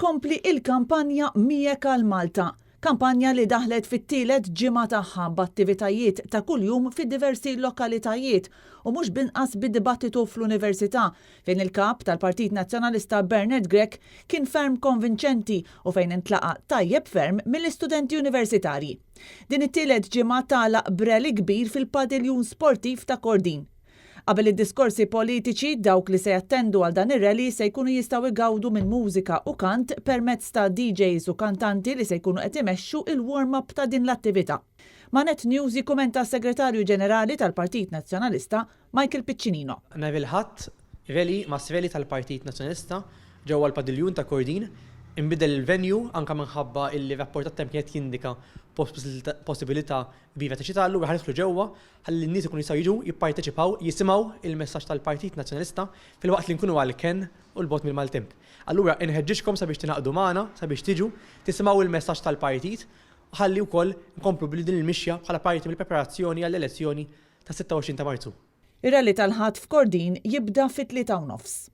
Tkompli il-kampanja Miegħek għal Malta, kampanja li daħlet fit-tielet ġimgħa tagħha b'attivitajiet ta' kuljum fid-diversi lokalitajiet u mhux b'inqas bi dibattitu fl-Università fejn il-Kap tal-Partit Nazzjonalista Bernard Grech kien ferm konvinċenti u fejn intlaqa' tajjeb ferm mill-istudenti universitarji. Din it-tielet ġimgħa tagħlaq b'rally kbir fil-padiljun sportiv ta' Kordin. Qabel id-diskorsi politiċi, dawk li se jattendu għal dan ir-rally se jkunu jistgħu jgawdu minn mużika u kant permezz ta' DJs u kantanti li se jkunu qed imexxu il-warm-up ta' din l-attività. Ma' Net News jikkumenta s-Segretarju Ġenerali tal-Partit Nazzjonalista, Michael Piccinino. Nhar il-Ħadd, rally, mass rally tal-Partit Nazzjonalista ġewwa l-Padiljun ta' Kordin. Inbidel il-venue anke minħabba illi rapport tat-temp kien qed jindika possibilità kbira ta' xita, allura ħa nidħlu ġewwa ħalli n-nies ikunu jistgħu jiġu jipparteċipaw, jisimgħu il-messaġġ tal-Partit Nazzjonalista filwaqt li nkunu għall-kenn u 'l bogħod mill-maltemp. Allura inħeġġiġkom sabiex tingħaqdu magħna, sabiex tiġu, tisimgħu il-messaġġ tal-Partit u ħalli wkoll nkomplu bil din il-mixja bħala parti mill-preparazzjoni għall-elezzjoni tas-26 ta' Marzu. Ir-rally tal-Ħadd f'Kordin jibda fit-3 u nofs.